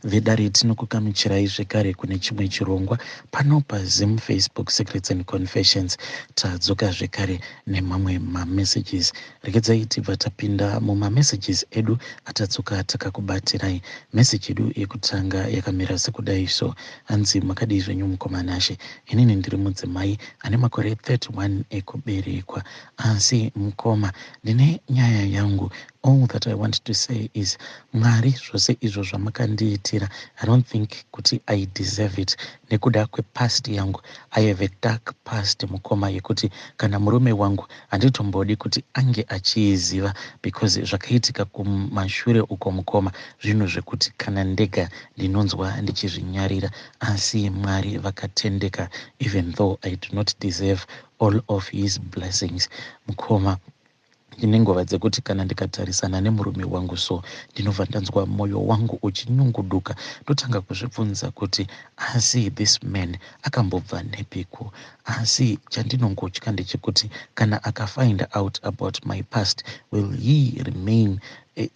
Vedare, tinokugamuchirai zvekare kune chimwe chirongwa pano paZim Facebook Secrets and Confessions. Tadzoka zvekare nemamwe mamessages. Regedzai tibva tapinda mumamessages edu atadzoka takakubatirai. Message yedu yekutanga yakamira sekudai so. Hanzi, "Makadii zvenyu mukoma Nashe? Inini ndiri mudzimai ane makore 31 ekuberekwa, asi mukoma, ndine nyaya yangu. All that I want to say is, Mwari, zvose izvo zvamakandiitira, I don't think kuti I deserve it nekuda kwepast yangu. I have a dark past, mukoma, yekuti kana murume wangu handitombodi kuti ange achiiziva, because zvakaitika kumashure uko, mukoma, zvinhu zvekuti kana ndega ndinonzwa ndichizvinyarira. Asi Mwari vakatendeka, even though I do not deserve all of his blessings. Mukoma, ndine nguva dzekuti kana ndikatarisana nemurume wangu so, ndinobva ndanzwa mwoyo wangu uchinyunguduka. Ndotanga kuzvibvunza kuti asi this man akambobva nepiko? Asi chandinongotya ndechekuti kana akafind out about my past, will he remain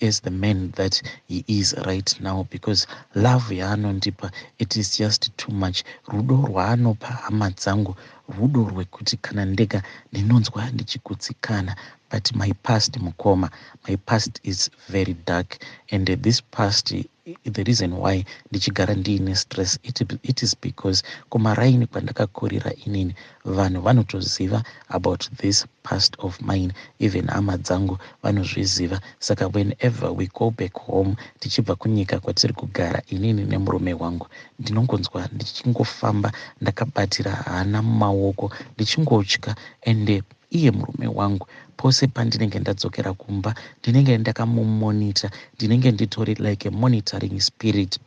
as the man that he is right now? Because love yaanondipa, it is just too much. Rudo rwaanopa hama dzangu, rudo rwekuti kana ndega ndinonzwa ndichigutsikana. But my past, mukoma, my past is very dark. And this past, the reason why ndichigara ndiine stress, it is because kumaraini kwandakakurira inini, vanhu vanotoziva about this past of mine. Even hama dzangu vanozviziva. Saka whenever we go back home tichibva kunyika kwatiri kugara inini nemurume wangu, ndinongonzwa ndichingofamba ndakabatira hana mumaoko, ndichingotya. Ende iye murume wangu, pose pandinenge ndadzokera kumba, ndinenge ndakamumonita. Ndinenge nditori like a monitoring spirit.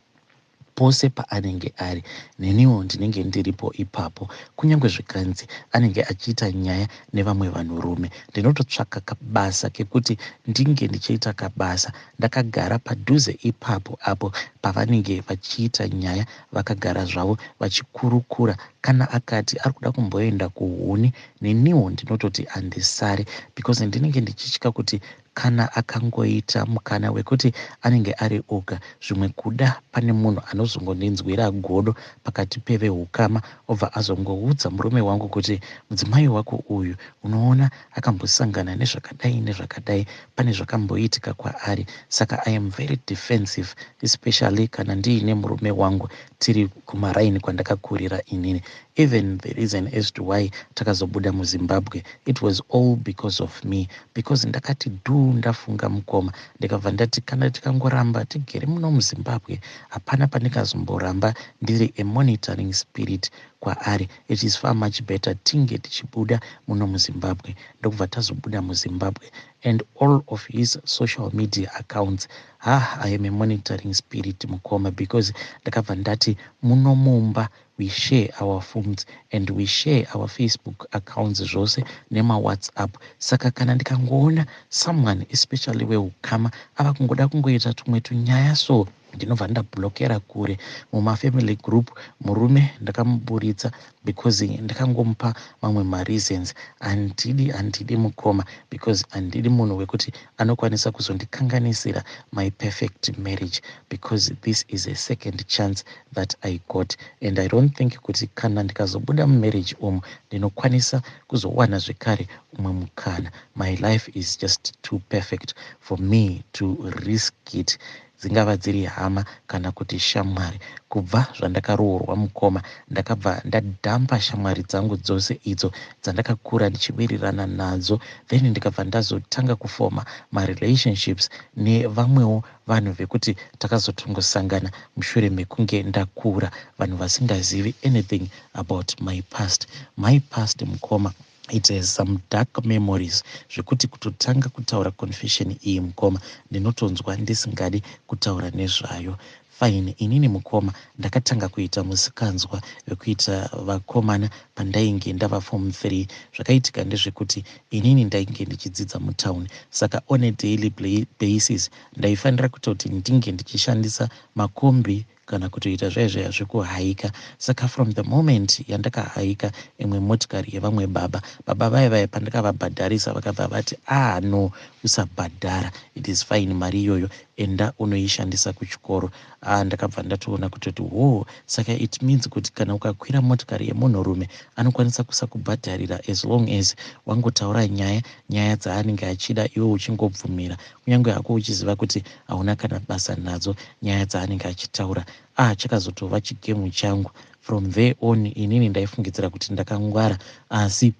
Pose paanenge ari, neniwo ndinenge ndiripo ipapo. Kunyange zvikanzi anenge achiita nyaya nevamwe vanhurume, ndinototsvaka kabasa kekuti ndinge ndichiita kabasa ndakagara padhuze ipapo apo pavanenge vachiita nyaya, vakagara zvavo vachikurukura. Kana akati ari kuda kumboenda kuhuni, neniwo ndinototi handisare, because ndinenge ndichitya kuti kana akangoita mukana wekuti anenge ari oga, zvimwe kuda pane munhu anozongondinzwira godo pakati peveukama, obva azongoudza murume wangu kuti mudzimai wako uyu, unoona, akambosangana nezvakadai nezvakadai, pane zvakamboitika kwaari. Saka I am very defensive, especially kana ndiine murume wangu tiri kumaraini kwandakakurira inini. Even the reason as to why takazobuda muZimbabwe, it was all because of me, because ndakati dhu ndafunga, mukoma, ndikabva ndati kana tikangoramba tigere muno muZimbabwe, hapana pandingazomboramba ndiri a monitoring spirit kwaari. It is far much better tinge tichibuda muno muZimbabwe." Ndokubva tazobuda muZimbabwe. And all of his social media accounts, ha, I am a monitoring spirit, mukoma, because ndakabva ndati muno mumba we share our phones and we share our Facebook accounts zvose nemaWhatsApp. Saka kana ndikangoona someone, especially weukama, ava kungoda kungoita tumwe tunyaya so, ndinobva ndablockera kure. Mumafamily group, murume ndakamuburitsa because ndakangomupa mamwe mareasons. Handidi, handidi, mukoma, because handidi munhu wekuti anokwanisa kuzondikanganisira my perfect marriage, because this is a second chance that I got, and I don't think kuti kana ndikazobuda mumarriage umu ndinokwanisa kuzowana zvekare umwe mukana. My life is just too perfect for me to risk it, dzingava dziri hama kana kuti shamwari. Kubva zvandakaroorwa, mukoma, ndakabva ndadhampa shamwari dzangu dzose idzo dzandakakura ndichiwirirana nadzo. Then ndikabva ndazotanga kufoma marelationships nevamwewo vanhu vekuti takazotongosangana mushure mekunge ndakura, vanhu vasingazivi anything about my past. My past, mukoma, it has some dark memories, zvekuti kutotanga kutaura confession iyi, mukoma, ndinotonzwa ndisingadi kutaura nezvayo. Fine, inini, mukoma, ndakatanga kuita musikanzwa wekuita vakomana pandainge ndava form 3. Zvakaitika ndezvekuti inini ndainge ndichidzidza mutauni, saka on a daily basis ndaifanira kutoti ndinge ndichishandisa makombi kana kutoita zvaya zvaya zvekuhaika. Saka from the moment yandakahaika imwe motikari yevamwe baba, baba vaya vaya pandakavabhadharisa, vakabva vati, "Ah no, usabhadhara, it is fine, mari iyoyo." Enda unoishandisa kuchikoro. Ah, ndakabva ndatoona kutoti hoo, saka it means kuti kana ukakwira motikari yemunhurume anokwanisa kusakubhadharira as long as wangotaura nyaya nyaya dzaanenge achida, iwe uchingobvumira, kunyange hako uchiziva kuti hauna kana basa nadzo nyaya dzaanenge achitaura. Ah, chakazotova chigemu changu from there on. Inini ndaifungidzira kuti ndakangwara, asi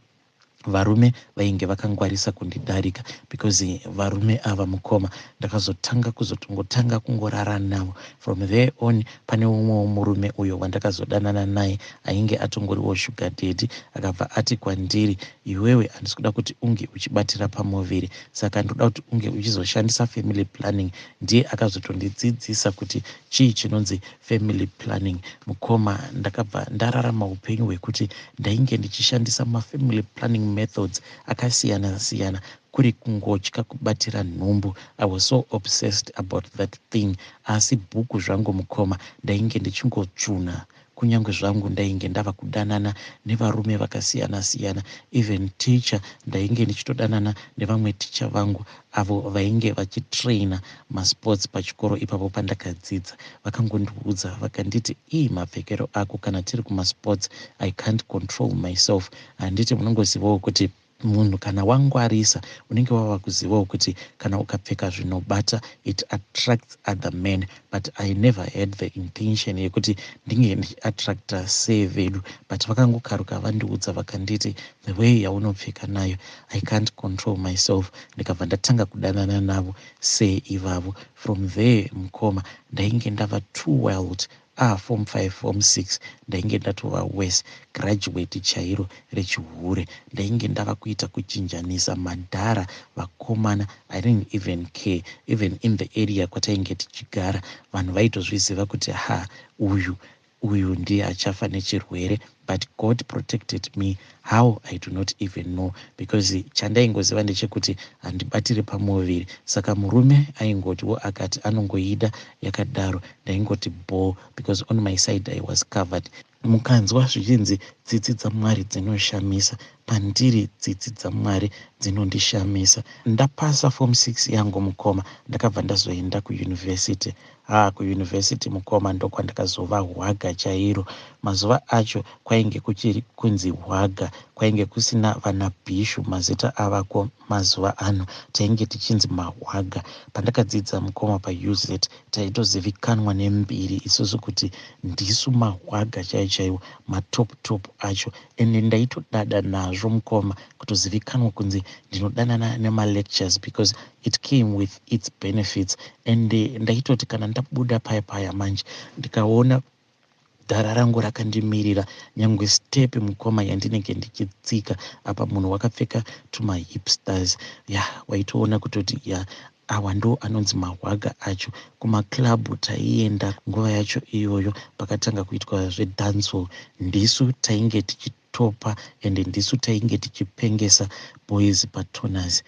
varume vainge vakangwarisa kundidarika, because varume ava, mukoma, ndakazotanga kuzotongotanga kungorara navo from there on. Pane umwewo murume uyo wandakazodanana naye ainge atongoriwo sugar daddy. Akabva ati kwandiri, "Iwewe, handisi kuda kuti unge uchibatira pamuviri, saka ndoda kuti unge uchizoshandisa family planning." Ndiye akazotondidzidzisa kuti chii chinonzi family planning. Mukoma, ndakabva ndararama upenyu hwekuti ndainge ndichishandisa mafamily planning methods akasiyana siyana, kuri kungotya kubatira nhumbu. I was so obsessed about that thing. Asi bhuku zvangu, mukoma, ndainge ndichingotsvuna, kunyange zvangu ndainge ndava kudanana nevarume vakasiyana siyana. Even teacher, ndainge ndichitodanana nevamwe ticha vangu avo vainge vachitraina masports pachikoro ipapo pandakadzidza. Vakangondiudza, vakanditi, "Ii, mapfekero ako kana tiri kumasports, I can't control myself." Handiti munongozivawo kuti munhu kana wangwarisa, unenge wava kuzivawo kuti kana ukapfeka zvinobata, it attracts other men. But I never had the intention yekuti ndinge ndichiattracta sevedu, but vakangokaruka vandiudza, vakanditi, "The way yaunopfeka nayo, I can't control myself." Ndikabva ndatanga kudanana navo seivavo. From there, mukoma, ndainge ndava too wild. Ah, form 5, form 6, ndainge ndatova wes graduate chairo rechihure. Ndainge ndava kuita kuchinjanisa madhara, vakomana. I didn't even care. Even in the area kwatainge tichigara, vanhu vaitozviziva kuti ha, uyu uyu ndiye achafa nechirwere. But God protected me. How, I do not even know, because chandaingoziva ndechekuti handibatiri pamuviri. Saka murume aingotiwo akati anongoida yakadaro, ndaingoti bho, because on my side I was covered. Mukanzwa zvichinzi tsitsi dzaMwari dzinoshamisa, pandiri tsitsi dzaMwari dzinondishamisa. Ndapasa form 6 yangu, mukoma, ndakabva ndazoenda kuyunivhesity. Ha, kuyunivhesity, mukoma, ndokwandakazova hwaga chairo. Mazuva acho kwainge kuchiri kunzi hwaga, kwainge kusina vana bhishu, mazita avako mazuva ano. Tainge tichinzi mahwaga. Pandakadzidza, mukoma, paUZ, taitozivikanwa nembiri isusu kuti ndisu mahwaga chaivo chaivo, matop top acho. Ende ndaitodada nazvo, mukoma, kutozivikanwa kunzi ndinodanana nemalectures, because it came with its benefits. And ndaitoti kana ndabuda paya paya manje, ndikaona dhara rangu rakandimirira, nyangwe step, mukoma, yandinenge ndichitsika apa, munhu wakapfeka tumahipsters ya, waitoona kutoti ya, awa ndo anonzi mahwaga acho. Kumaklabhu taienda nguva yacho iyoyo, pakatanga kuitwa zvedancehall, ndisu tainge tichitopa, ende ndisu tainge tichipengesa boys patoners.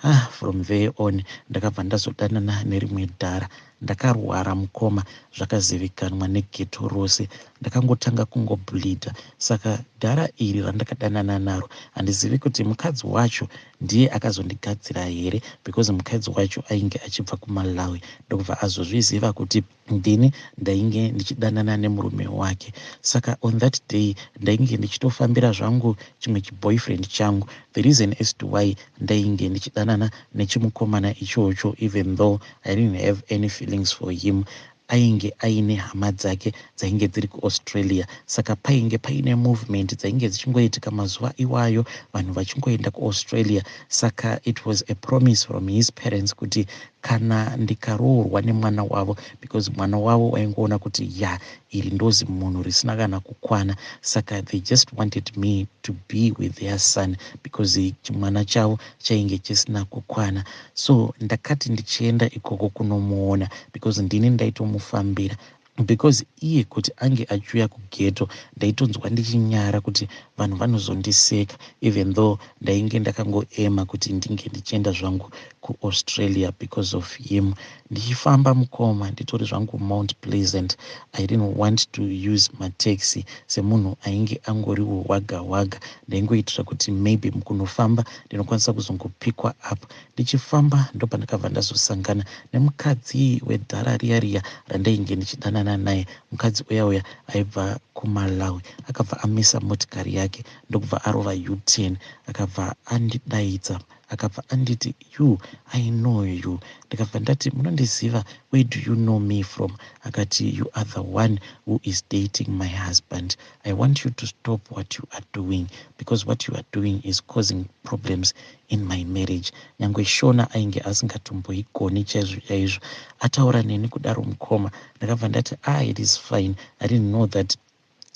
Ah, from there on ndakabva ndazodanana nerimwe dhara. Ndakarwara, mukoma, zvakazivikanwa negeto rose. Ndakangotanga kungobleedha. Saka dhara iri randakadanana naro, handizivi kuti mukadzi wacho ndiye akazondigadzira here, because mukadzi wacho ainge achibva kuMalawi, ndokubva azozviziva kuti ndini ndainge ndichidanana nemurume wake. Saka on that day ndainge ndichitofambira zvangu chimwe chiboyfriend changu. The reason as to why ndainge ndichidanana nechimukomana ichocho, even though I didn't have any feelings for him, ainge aine hama dzake dzainge dziri kuAustralia. Saka painge paine movement dzainge dzichingoitika mazuva iwayo, vanhu vachingoenda kuAustralia. Saka it was a promise from his parents kuti kana ndikaroorwa nemwana wavo, because mwana wavo waingoona kuti ya, iri ndozi munhu risina kana kukwana. Saka they just wanted me to be with their son, because chimwana chavo chainge chisina kukwana. So ndakati ndichienda ikoko kunomuona, because ndini ndaitomufambira, because iye kuti ange achiuya kugeto, ndaitonzwa ndichinyara kuti Vanhu vanozondiseka, even though ndainge ndakangoema kuti ndinge ndichienda zvangu kuAustralia because of him. Ndichifamba, mukoma, nditori zvangu Mount Pleasant. I didn't want to use mataxi semunhu ainge angoriwo waga waga. Ndaingoitira kuti maybe mukunofamba ndinokwanisa kuzongopikwa up. Ndichifamba, ndopandakabva ndazosangana nemukadzi wedhara riya riya randainge ndichidanana naye. Mukadzi uya uya aibva kuMalawi akabva amisa motikari yake, ndokubva arova U10, akabva andidaidza, akabva anditi, "You, I know you." Ndikabva ndati, "Munondiziva? Where do you know me from?" Akati, "You are the one who is dating my husband. I want you to stop what you are doing because what you are doing is causing problems in my marriage." Nyange Shona ainge asingatomboigoni chaizvo chaizvo. Ataura neni kudaro, mukoma, ndakabva ndati, "Ah, it is fine. I didn't know that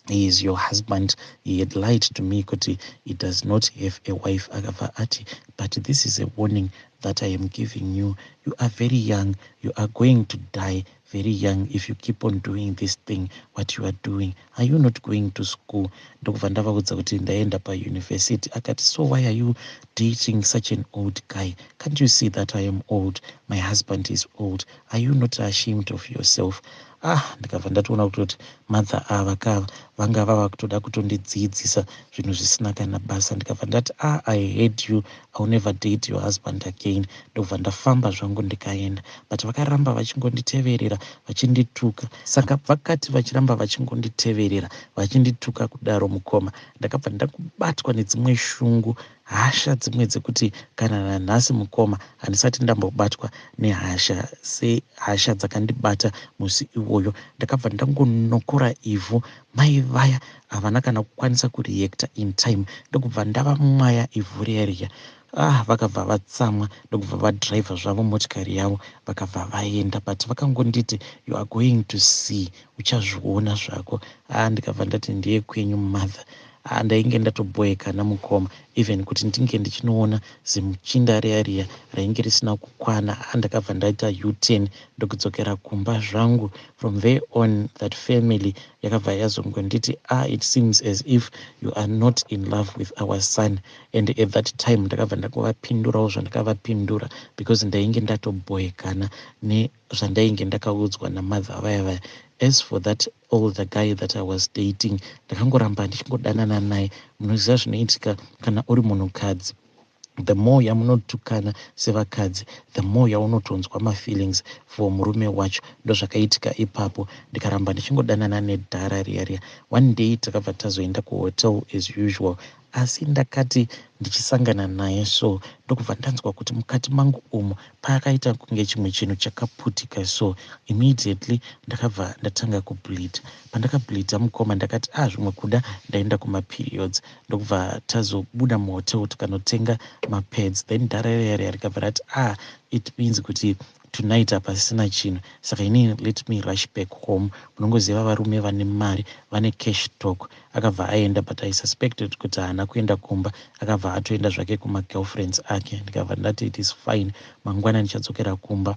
he is your husband. He had lied to me kuti he does not have a wife." Akabva ati, "But this is a warning that I am giving you. You are very young. You are going to die very young if you keep on doing this thing what you are doing. Are you not going to school?" Ndokubva ndavaudza kuti ndaenda payuniversity. Akati, "So why are you dating such an old guy? Can't you see that I am old? My husband is old. Are you not ashamed of yourself?" Ah, ndikabva ndatoona kutoti mother ava kava vanga vava kutoda kutondidzidzisa zvinhu zvisina kana basa. Ndikabva ndati, "Ah, I hate you. I will never date your husband again." Ndobva ndafamba zvangu ndikaenda, but vakaramba vachingonditeverera vachindituka. Saka vakati vachiramba vachingonditeverera vachindituka kudaro, mukoma, ndakabva ndakubatwa nedzimwe shungu, hasha dzimwe dzekuti kana nanhasi, mukoma, handisati ndambobatwa nehasha sehasha dzakandibata musi iwoyo. Ndakabva ndangonokora ivhu. Mai vaya havana kana kukwanisa kureacta in time, ndokubva ndavamwaya ivhu riya riya. Ah, vakabva vatsamwa, ndokubva vadhiraivha zvavo motikari yavo, vakabva vaenda, but vakangonditi, "You are going to see, uchazviona zvako." Ah, ndikabva ndati, "Ndiye kwenyu, mother." Ah, ndainge ndatobhoekana, mukoma, even kuti ndinge ndichinoona zimuchinda riya riya rainge risina kukwana. Ah, ndakabva ndaita U10, ndokudzokera kumba zvangu. From there on, that family yakabva yazongonditi, "Ah, it seems as if you are not in love with our son." And at that time ndakabva ndakovapindurawo zvandakavapindura because ndainge ndatobhoekana nezvandainge ndakaudzwa namother vaya vaya. As for that older guy that I was dating, ndakangoramba ndichingodanana naye. Munoziva zvinoitika kana uri munhukadzi, the more yamunotukana sevakadzi, the more yaunotonzwa mafeelings for murume wacho. Ndozvakaitika ipapo. Ndikaramba ndichingodanana nedhara riya riya. One day takabva tazoenda kuhotel as usual, asi ndakati ndichisangana naye so, ndokubva ndanzwa kuti mukati mangu umu paakaita kunge chimwe chinhu chakaputika. So immediately ndakabva ndatanga kubleed. Pandakableeda, mukoma, ndakati, "Ah, zvimwe kuda ndaenda kumaperiods." Ndokubva tazobuda muhotel, tikanotenga mapads. Then dhara riya rikabva rati, "Ah, it means kuti tonight hapasisina chinhu, saka inini let me rush back home." Munongoziva varume vane mari vane cash talk. Akabva aenda, but I suspected kuti haana kuenda kumba, akabva atoenda zvake kumagirlfriends ake. Ndikabva ndati, "It is fine, mangwana ndichadzokera kumba."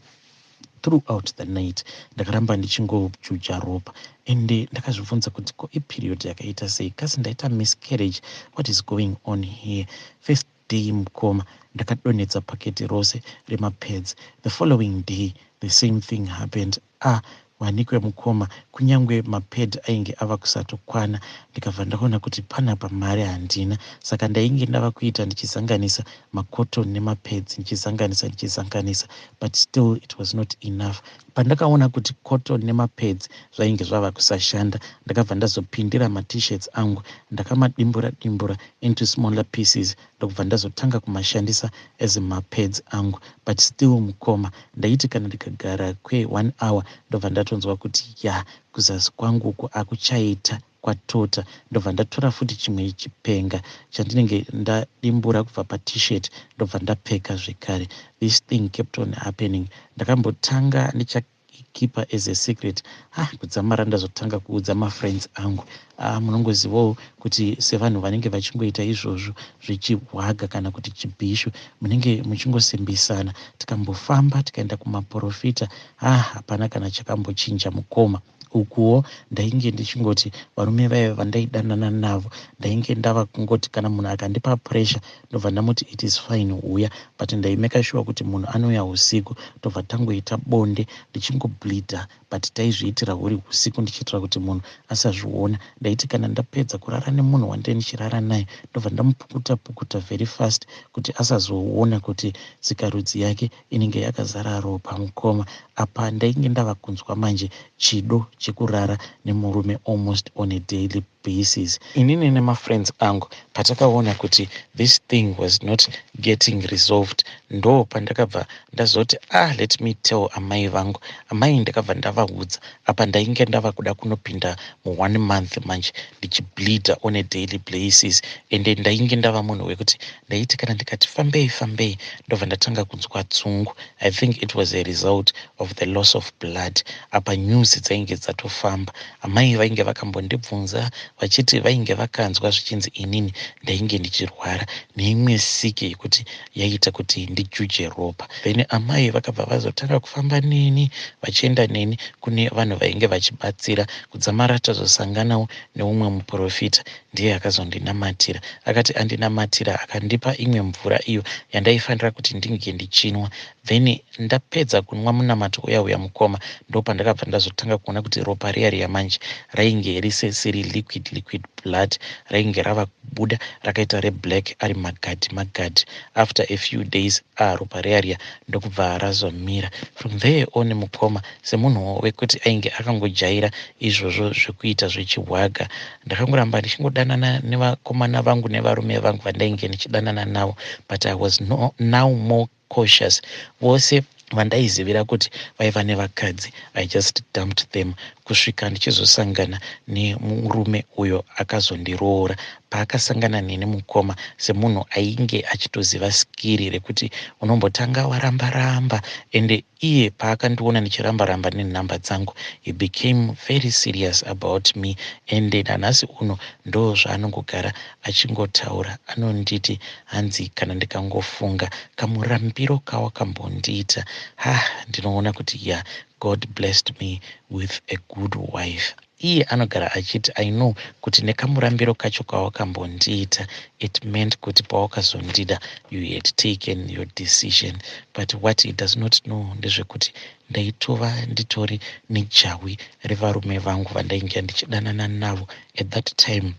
Throughout the night ndakaramba ndichingojuja ropa, ende ndakazvibvunza kuti, ko iperiod yakaita sei? Kasi ndaita miscarriage? What is going on here? First day, mukoma, ndakadonhedza paketi rose remapads. The following day the same thing happened. Ah, wanikwe, mukoma, kunyange mapad ainge ava kusatokwana. Ndikabva ndaona kuti panapa mari handina, saka ndainge ndava kuita ndichizanganisa macotton nemapads, ndichizanganisa, ndichizanganisa, but still it was not enough. Pandakaona kuti cotton nemapads zvainge zvava kusashanda, ndakabva ndazopindira maT-shirts angu, ndakamadimbura dimbura into smaller pieces, ndokubva ndazotanga kumashandisa as mapads angu. But still, mukoma, ndaiti kana ndikagara kwe1 hour, ndobva ndatonzwa kuti ya, kuzasi kwangu uku akuchaita, kwatota. Ndobva ndatora futi chimwe chipenga chandinenge ndadimbura kubva paT-shirt, ndobva ndapfeka zvekare. This thing kept on happening. Ndakambotanga ndichakeepa as a secret. Ah, kudzamara ndazotanga kuudza mafriends angu. Ah, munongozivawo kuti sevanhu vanenge vachingoita izvozvo zvichihwaga kana kuti chibhishu, munenge muchingosimbisana. Tikambofamba tikaenda kumaprofita. Ah, hapana kana chakambochinja, mukoma. Ukuwo ndainge ndichingoti varume vaive vandaidanana navo, ndainge ndava kungoti kana munhu akandipa pressure ndobva ndamuti it is fine, huya, but ndaimeka sure kuti munhu anouya usiku, tobva tangoita bonde ndichingobleeda, but taizviitira huri usiku ndichiitira kuti munhu asazviona. Ndaiti kana ndapedza kurara nemunhu wandee ndichirara naye, ndobva ndamupukuta pukuta very fast kuti asazoona kuti sikarudzi yake inenge yakazara ropa. Mukoma, apa ndainge ndava kunzwa manje chido chekurara nemurume almost on a daily basis. Inini nemafriends angu patakaona kuti this thing was not getting resolved, ndo pandakabva ndazoti, ah, let me tell amai vangu. Amai ndakabva ndavaudza. Apa ndainge ndava kuda kunopinda muone month manje ndichibleeda on a daily basis, ende ndainge ndava munhu wekuti ndaiti kana ndikati fambei fambei, ndobva ndatanga kunzwa dzungu. I think it was a result of the loss of blood. Apa news dzainge dzatofamba. Amai vainge vakambondibvunza vachiti vainge vakanzwa zvichinzi inini ndainge ndichirwara neimwe sike yekuti yaiita kuti ndijuje ropa. Then amai vakabva vazotanga kufamba neni, vachienda neni kune vanhu vainge vachibatsira, kudzamara tazosanganawo neumwe muprofita. Ndiye akazondinamatira. Akati andinamatira, akandipa imwe mvura iyo yandaifanira kuti ndinge ndichinwa. Then ndapedza kunwa munamato uya uya, mukoma, ndo pandakabva ndazotanga kuona kuti ropa riya riya manje rainge risesiri liquid liquid blood, rainge rava kubuda rakaita reblack, ari magadhi magadhi. After a few days, ah, ropa riya riya ndokubva razomira. From there on, mukoma, semunhu wekuti ainge akangojaira izvozvo zvekuita zvechihwaga, ndakangoramba ndichingodanana nevakomana vangu nevarume vangu vandainge ndichidanana navo, but I was now more cautious. Vose vandaizivira kuti vaiva nevakadzi, I just dumped them, kusvika ndichizosangana nemurume uyo akazondiroora. Paakasangana neni, mukoma, semunhu ainge achitoziva skiri rekuti unombotanga waramba ramba, ende iye paakandiona ndichiramba ramba nenhamba dzangu, he became very serious about me. Ende nanhasi uno ndo zvaanongogara achingotaura. Anonditi hanzi, kana ndikangofunga kamurambiro kawakambondiita, ha, ndinoona kuti ya, God blessed me with a good wife. Iye anogara achiti, I know kuti nekamurambiro kacho kawakambondiita, it meant kuti pawakazondida you had taken your decision. But what he does not know ndezvekuti ndaitova nditori nejawi revarume vangu vandainge ndichidanana navo at that time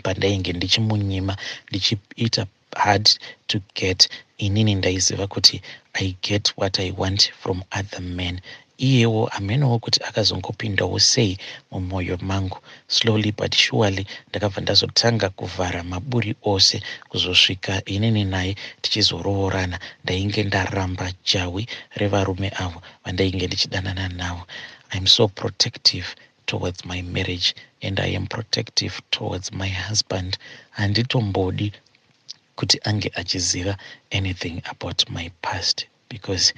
pandainge ndichimunyima, ndichiita hard to get. Inini ndaiziva kuti I get what I want from other men. Iyewo hamenewo kuti akazongopindawo sei mumwoyo mangu. Slowly but surely ndakabva ndazotanga kuvhara maburi ose, kuzosvika inini naye tichizoroorana. Ndainge ndaramba jawi revarume avo vandainge ndichidanana navo. I am so protective towards my marriage and I am protective towards my husband. Handitombodi kuti ange achiziva anything about my past, because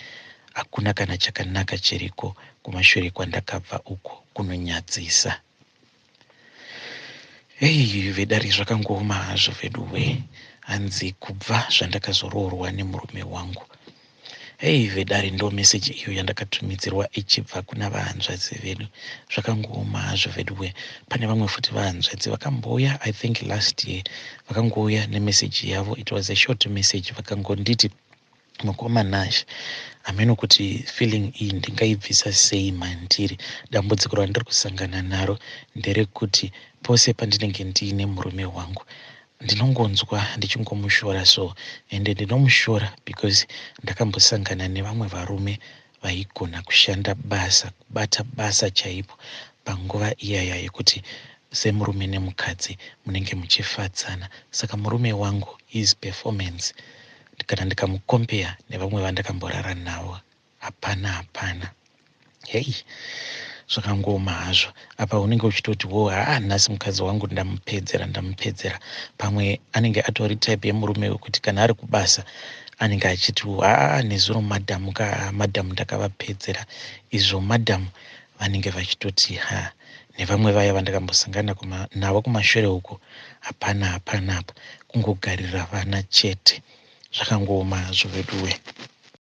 hakuna kana chakanaka chiriko kumashure kwandakabva uko, kunonyadzisa. Ei, vedare, zvakangooma hazvo veduwe. Hanzi kubva zvandakazoroorwa nemurume wangu. Hei, vedare, ndo meseji iyo yandakatumidzirwa ichibva kuna vahanzvadzi vedu. Zvakangooma hazvo veduwe. Pane vamwe futi vahanzvadzi vakambouya, I think last year, vakangouya nemeseji yavo. It was a short message. Vakangonditi, mukoma Nash, hameno kuti feeling iyi ndingaibvisa sei mandiri. Dambudziko randiri kusangana naro nderekuti pose pandinenge ndiine murume wangu, ndinongonzwa ndichingomushora. So ende ndinomushora because ndakambosangana nevamwe varume vaigona kushanda basa, kubata basa chaipo panguva iyaya yekuti semurume nemukadzi munenge muchifadzana. Saka murume wangu, his performance, kana ndikamucompare nevamwe vandakamborara navo, hapana, hapana. Hei, zvakangooma hazvo. Apa unenge uchitoti wo, haa, nhasi mukadzi wangu ndamupedzera, ndamupedzera. Pamwe anenge atori type yemurume wekuti kana ari kubasa anenge achiti, haa, nezuro madhamu ka, madhamu ndakavapedzera. Izvo madhamu vanenge vachitoti, ha, nevamwe vaya vandakambosangana navo kumashure uko, hapana, hapana. Apa kungogarira vana chete. Zvakangooma hazvo veduwe.